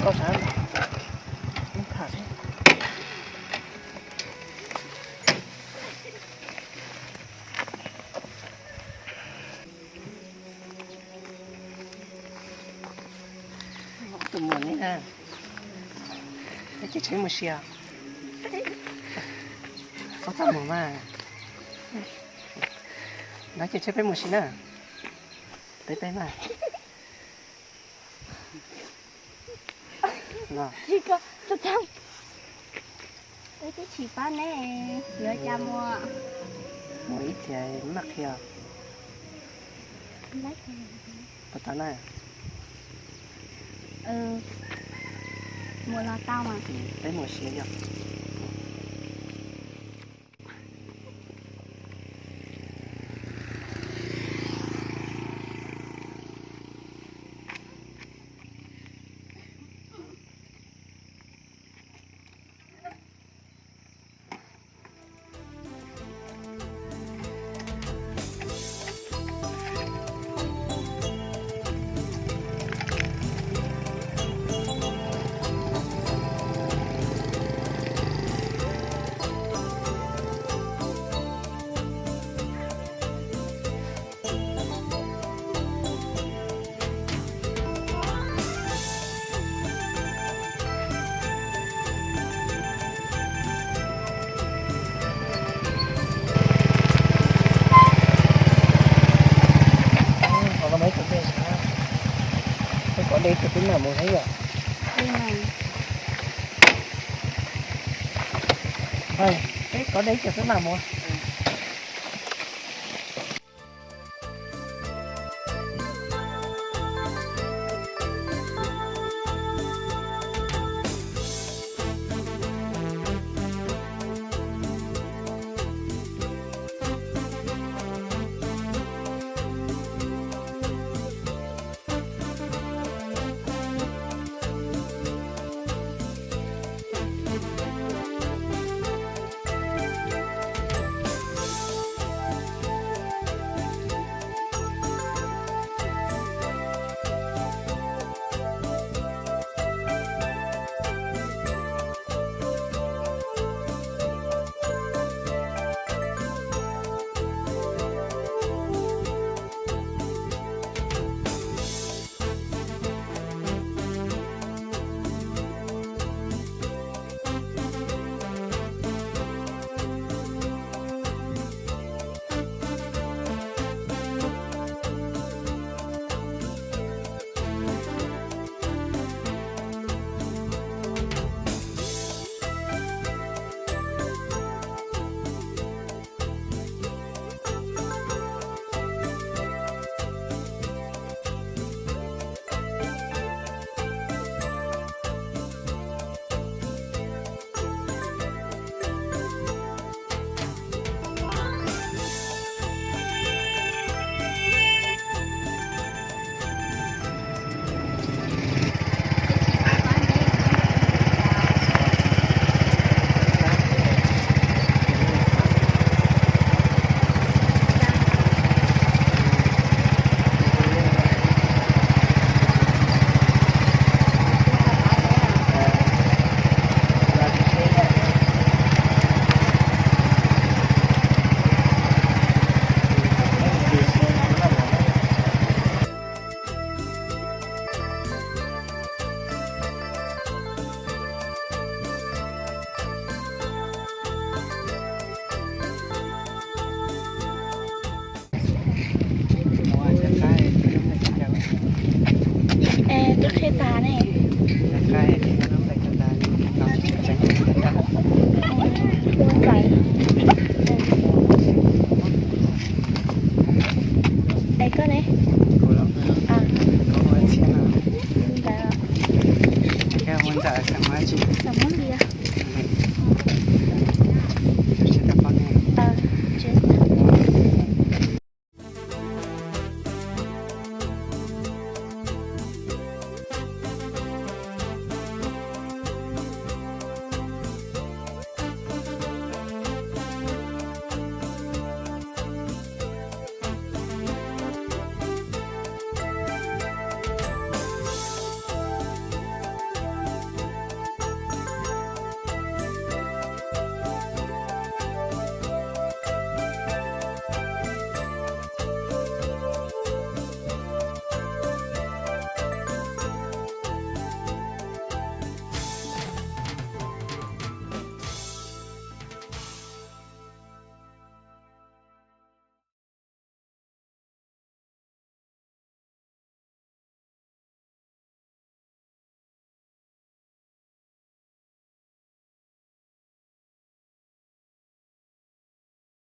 Koj sab, ib tham seb. Tus muam ne, ces tsheb mus si os. Koj txaj muag mas. Nrog ces tsheb peb mus si na. Peb peb mas. Peb twb tsis pab neb, yuav cas mus. Mus ib txhia maj qhia. Puas tau na? Mus los tau mas. Peb mus siav yom. Peb kov deb cov xwb na mus thiab yom. Peb kov deb cov xwb na mus. Twb qhia tas ne.